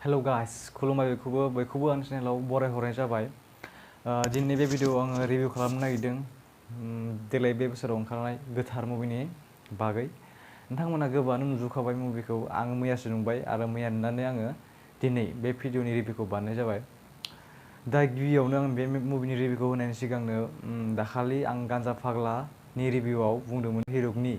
Hello guys खुलुमबाय बयखौबो आंनि चेनेलाव बरायहरनाय जाबाय। दिनैनि बे भिडिअ आङो रिभिउ खालामनो नागिरदों देग्लाय बे बोसोराव ओंखारनाय गोथार मुभिनि बागै। नोंथांमोना गोबाङानो नुजोबखाबाय मुभिखौ। आं मैयासो नुबाय आरो मैया नुनानै आङो दिनै बे भिडिअनि रिभिउखौ बानायनाय जाबाय। दा गिबियावनो आं बे मुभिनि रिभिउखौ होनायनि सिगांनो दाखालि आं गान्जा फाग्लानि रिभिउआव बुंदोंमोन हिरकनि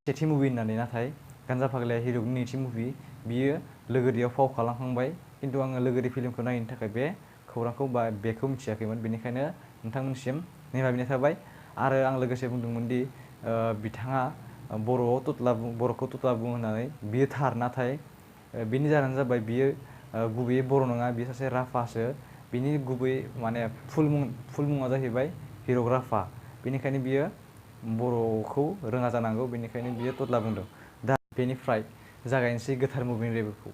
सेथि मुभि होननानै, नाथाय गान्जा फाग्लाया हिरकनि नैथि मुभि। बियो लोगोरियाव फाव खालामखांबाय, खिन्थु आङो लोगोरि फिल्मखौ नायनो थाखाय बे खौरांखौ बा बेखौ मिथियाखैमोन। बेनिखायनो नोंथांमोननिसिम निमाहा थाबाय। आरो आं लोगोसे बुंदोंमोन दि बिथाङा बर'खौ तुतला बुङो होननानै। बियो थार, नाथाय बिनि जाहोनानो जाबाय बियो गुबैयै बर' नङा, बियो सासे राभासो। बिनि गुबै माने फुल मुङा जाहैबाय हिरक राभा। बेनिखायनो बियो बर'खौ रोङा जानांगौ, बेनिखायनो बियो तुतला बुंदों। दा बेनिफ्राय जागायनोसै गोथार मुभिनि रिभिउखौ।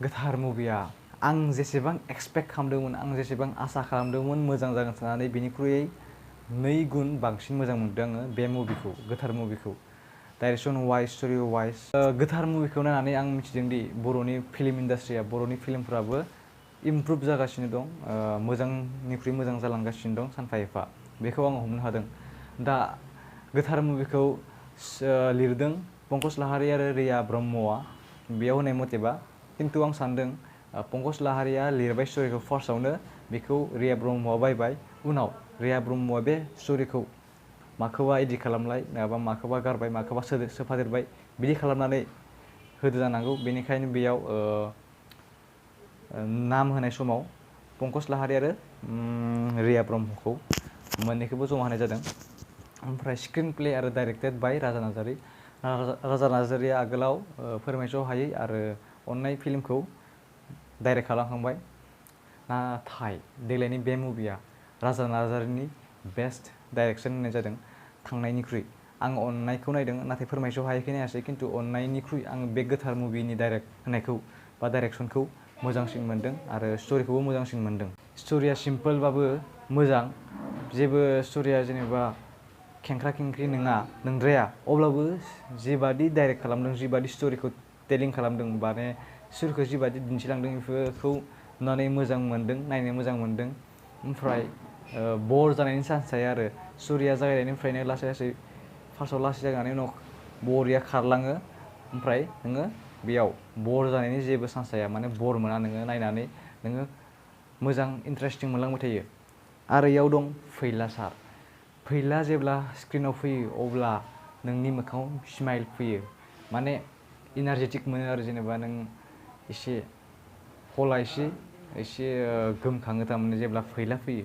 गोथार मुभिया आं जेसेबां एक्सपेक्ट खालामदोंमोन, आं जेसेबां आसा खालामदोंमोन मोजां जागोन साननानै, बेनिख्रुइ 2 गुन बांसिन मोजां मोनदों आङो बे मुभिखौ, गोथार मुभिखौ। डाइरेक्सन वाइज, स्ट'रि वाइज गोथार मुभिखौ नायनानै आं मिथिदों दि बर'नि फिल्म इन्डास्ट्रिया, बर'नि फिल्मफ्राबो इमप्रुभ जागासिनो दं, मोजांनिख्रुइ मोजां जालांगासिनो दं सानफा एफा। बेखौ आं हमनो हादों। दा गोथार मुभिखौ लिरदों पंकज लाहारी आरो रिया ब्रह्मआ बेयाव होनाय मथेबा। खिन्थु आं सान्दों पंकज लाहारीया लिरबाय स्ट'रिखौ फार्स्टआवनो, बेखौ रिया ब्रह्मआ बायबाय। उनाव रिया ब्रह्मआ बे स्ट'रिखौ माखौबा एडिट खालामलाय, नङाबा माखौबा गारबाय, माखौबा सोफादेरबाय, बिदि खालामनानै होदो जानांगौ। बेनिखायनो बेयाव नाम होनाय समाव पंकज लाहारी आरो रिया ब्रह्मखौ मोननैखौबो जमा होनाय जादों। ओमफ्राय स्क्रिन प्ले आरो डाइरेक्टेड बाय राजा नार्जारी। राजा नार्जारीया आगोलाव फोरमायस' हायै आरो अननाय फिल्मखौ डाइरेक्ट खालामखांबाय। नाथाय देग्लायनि बे मुभिया राजा नार्जारीनि बेस्ट डाइरेक्सन होननाय जादों थांनायनिख्रुइ। आं अननायखौ नायदों, नाथाय फोरमायस' हायैखौ नायासै। खिन्थु अननायनिख्रुइ आं बे गोथार मुभिनि डाइरेक्ट होनायखौ बा डाइरेक्सनखौ मोजांसिन मोनदों आरो स्ट'रिखौबो मोजांसिन मोनदों। स्ट'रिया सिम्पोलबाबो मोजां, जेबो स्ट'रिया जेनेबा खेंख्रा खेंख्रि नंद्राया। अब्लाबो जिबादि डाइरेक्ट खालामदों, जिबादि स्ट'रिखौ टेलिं खालामदों, माने स्ट'रिखौ जिबादि दिन्थिलांदों, बेफोरखौ नुनानै मोजां मोनदों, नायनो मोजां मोनदों। ओमफ्राय बर जानायनि चान्स थाया आरो स्ट'रिया जागायनायनिफ्रायनो लासै लासै फार्स्टआव लासै जानानै उनाव बरिया खारलाङो। ओमफ्राय नोङो बेयाव बर जानायनि जेबो चान्स थाया, माने बर मोना नोङो नायनानै, नोङो मोजां इन्टारेस्टिं मोनलांबाय थायो। आरो इयाव दं फैला सार। फैला जेब्ला स्क्रिनाव फैयो अब्ला नोंनि मोखाङाव स्माइल फैयो, माने इनारजेटिक मोनो आरो जेनेबा नों एसे हला एसे गोमखाङो थारमाने जेब्ला फैला फैयो।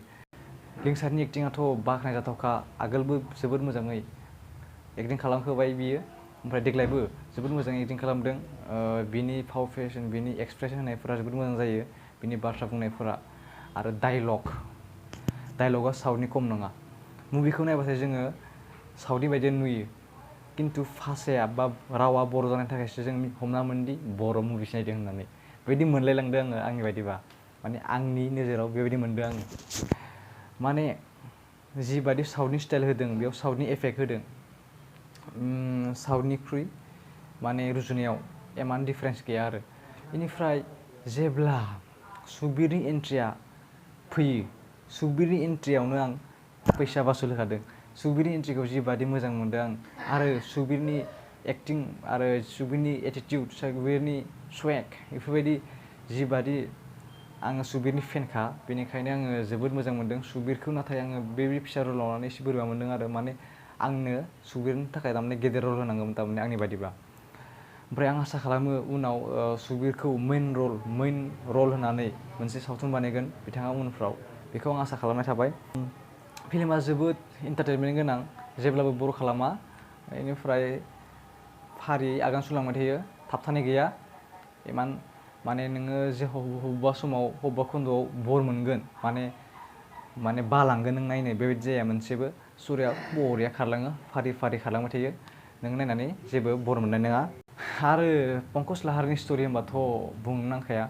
लिंसारनि एक्टिङाथ' बाख्नायजाथावखा। आगोलबो जोबोद मोजाङै एक्टिं खालामखाबाय बियो, ओमफ्राय देग्लायबो जोबोद मोजाङै एक्टिं खालामदों। बिनि फाव फेसन, बिनि एक्सप्रेसन होनायफोरा जोबोद मोजां जायो, बिनि बाथ्रा बुंनायफोरा। आरो डाइलगा साउथनि खम नङा। मुभिखौ नायबाथाय जोङो साउथनि बायदि नुयो, खिन्थु भाषाया बा रावा बर' जानायनि थाखायसो जों हमना मोनदि बर' मुभिसो नायदों होननानै। बेबायदि मोनलायलांदों आङो, आंनि बायदिबा। माने आंनि नोजोराव बेबायदि मोनदों आङो। माने जिबादि साउथनि स्टाइल होदों, बेयाव साउथनि एफेक्ट होदों, साउथनिख्रुइ माने रुजुनायाव इमान डिफारेन्स गैया आरो। बेनिफ्राय जेब्ला सुबिरनि एन्ट्रिया फैयो, सुबिरनि एन्ट्रियावनो आं फैसा बासुल होखादों। सुबिरनि एन्ट्रिखौ जिबादि मोजां मोनदों आं, आरो सुबिरनि एक्टिं आरो सुबिरनि एटिटिउड, सुबिरनि स्वैग, बेफोरबायदि जिबादि आङो सुबिरनि फेनखा, बेनिखायनो आङो जोबोद मोजां मोनदों सुबिरखौ। नाथाय आङो बे फिसा रल लानानै एसे बोरैबा मोनदों आरो, माने आंनो सुबिरनि थाखाय थारमाने गेदेर रल होनांगौमोन थारमाने आंनि बायदिबा। ओमफ्राय आं आसा खालामो उनाव सुबिरखौ मेइन रल होनानै मोनसे सावथुन बानायगोन बिथाङा उनफ्राव, बेखौ आं आसा खालामनाय थाबाय। फिल्मा जोबोद इन्टारटेनमेन्ट गोनां, जेब्लाबो बर खालामा। बेनिफ्राय फारियै आगान सुरलांबाय थायो, थाबथानाय गैया इमान। माने नोङो जे बबेबा समाव बबेबा खोन्दोआव बर मोनगोन, माने बालांगोन नों नायनो, बेबायदि जाया मोनसेबो। स्ट'रिया बरिया खारलाङो, फारि फारि खारलांबाय थायो, नों नायनानै जेबो बर मोननाय नङा। आरो पंकज लाहारीनि स्ट'रि होनबाथ' बुंनो नांखाया।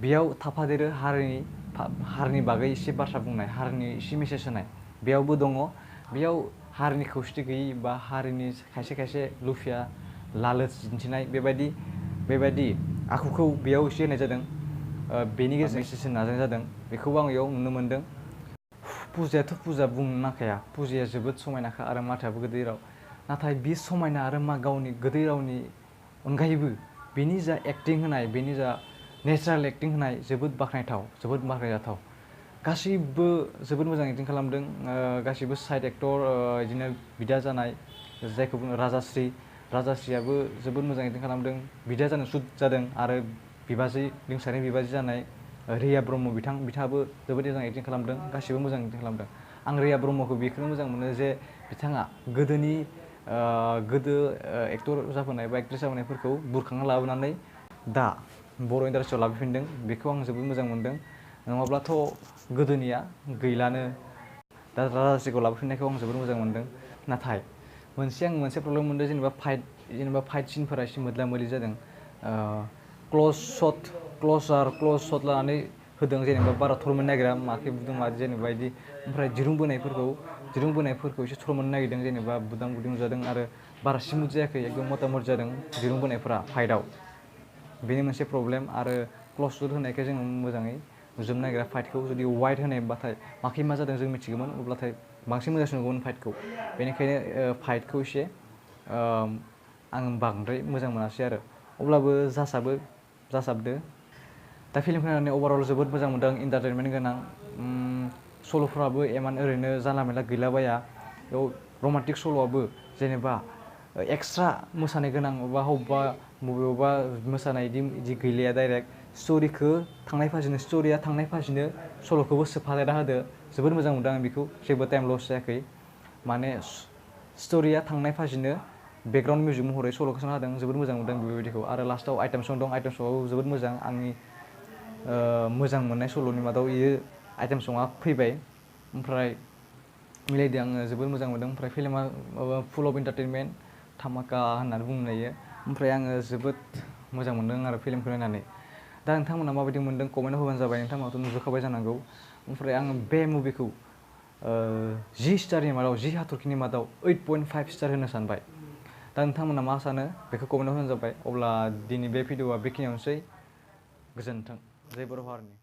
बेयाव थाफादेरो हारिनि बागै एसे बाथ्रा बुंनाय, हारिनि एसे मेसेज होनाय बेयावबो दङ। बेयाव हारिनि खौसेथि गैयि बा हारिनि खायसे लुफिया लालच दिन्थिनाय, बेबायदि आखुखौ बेयाव एसे होनाय जादों बेनि गेजेरजों एसे नाजानाय जादों बेखौबो आं बेयाव नुनो मोन्दों। फुजायाथ' फुजा बुंनो नांखाया फुजाया जोबोद समायनाखा आरो माथोआबो गोदै राव नाथाय बे समायना आरो मा गावनि गोदै रावनि अनगायैबो बेनि जा एक्टिं होनाय बेनि जा नेचारेल एक्टिं होनाय जोबोद बाख्नायथाव जोबोद बाख्नायजाथाव गासैबो जोबोद मोजां एक्टिं खालामदों गासैबो साइड एक्टर बिदिनो बिदा जानाय जायखौ बुङो राजास्रियाबो जोबोद मोजां एक्टिं खालामदों बिदा जानो सुट जादों आरो बिबाजै लिंसारनि बिबाजै जानाय रिया ब्रह्म बिथाङाबो जोबोद मोजां एक्टिं खालामदों गासिबो मोजां एक्टिं खालामदों। आं रिया ब्रह्मखौ बेखौनो मोजां मोनो जे बिथाङा गोदो एक्टर जाबोनाय बा एक्ट्रेस जाबोनायफोरखौ बुरखांना लाबोनानै दा बर' इन्डास्ट्रियाव लाबोफिनदों बेखौ आं जोबोद मोजां मोनदों नङाब्लाथ' गोदोनिया गैलानो दा राजास्रिखौ लाबोफिननायखौ आं जोबोद मोजां मोनदों। नाथाय मोनसे प्रब्लेम मोनदों जेनेबा फाइट सिनफोरा एसे मोदला मोदलि जादों क्ल'ज शट लानानै होदों जेनेबा बारा थर मोननो नागिरा माखै बुदों मादि जेनेबा बिदि ओमफ्राय दिरुं बोनायफोरखौ एसे थर मोननो नागिरदों जेनेबा बुदां बुदिं जादों आरो बारा स्मुथ जायाखै एकदम मथा मथि जादों दिरुं बोनायफोरा फाइटआव बेनि मोनसे प्रब्लेम आरो क्ल'ज शट होनायखाय जोङो मोजाङै नुजोबनो नागिरा फाइटखौ जुदि वाइड होनायबाथाय माखै मा जादों जों मिथिगौमोन अब्लाथाय बांसिन मोजांसिन नुगौमोन फाइटखौ बेनिखायनो फाइटखौ एसे आं बांद्राय मोजां मोनासै आरो अब्लाबो जासाबदो दा फिल्मखौ नायनानै अभारअल जोबोद मोजां मोनदों इन्टारटेनमेन्ट गोनां सल'फ्राबो इमान ओरैनो जानला मेनला गैलाबाया बेयाव रमान्टिक सल'आबो जेनेबा एक्सट्रा मोसानाय गोनां बबेयावबा मोसानाय बिदि गैलाया डाइरेक्ट स्ट'रिया थांनाय फाजिनो सल'खौबो सोफादेरना होदो जोबोद मोजां मोनदों आं बेखौ जेबो टाइम लस जायाखै माने स्ट'रिया थांनाय फाजिनो बेकग्राउन्ड मिउजिक महरै सल'खौ सोना होदों जोबोद मोजां मोनदों बेबायदिखौ आरो लास्टआव आइटेम सं दं आइटेम सङाबो जोबोद मोजां आंनि मोजां मोननाय सल'नि मादाव बेयो आइटेम सङा फैबाय ओमफ्राय मिलायदों आङो जोबोद मोजां मोनदों ओमफ्राय फिल्मा फुल अफ इन्टारटेनमेन्ट धामाका होननानै बुंनो हायो ओमफ्राय आङो जोबोद मोजां मोनदों आरो फिल्मखौ नायनानै दा नोंथांमोना माबायदि मोनदों कमेन्टआव होबानो जाबाय नोंथांमोनाथ' नुजोबखाबाय जानांगौ ओमफ्राय आङो बे मुभिखौ 10 स्टारनि मादाव 10 हाथरखिनि मादाव 8.5 स्टार होनो सानबाय दा नोंथांमोना मा सानो बेखौ कमेन्टआव होबानो जाबाय अब्ला दिनै बे भिडिअआ बेखिनियावनोसै गोजोन्थों जय बर' हारिनि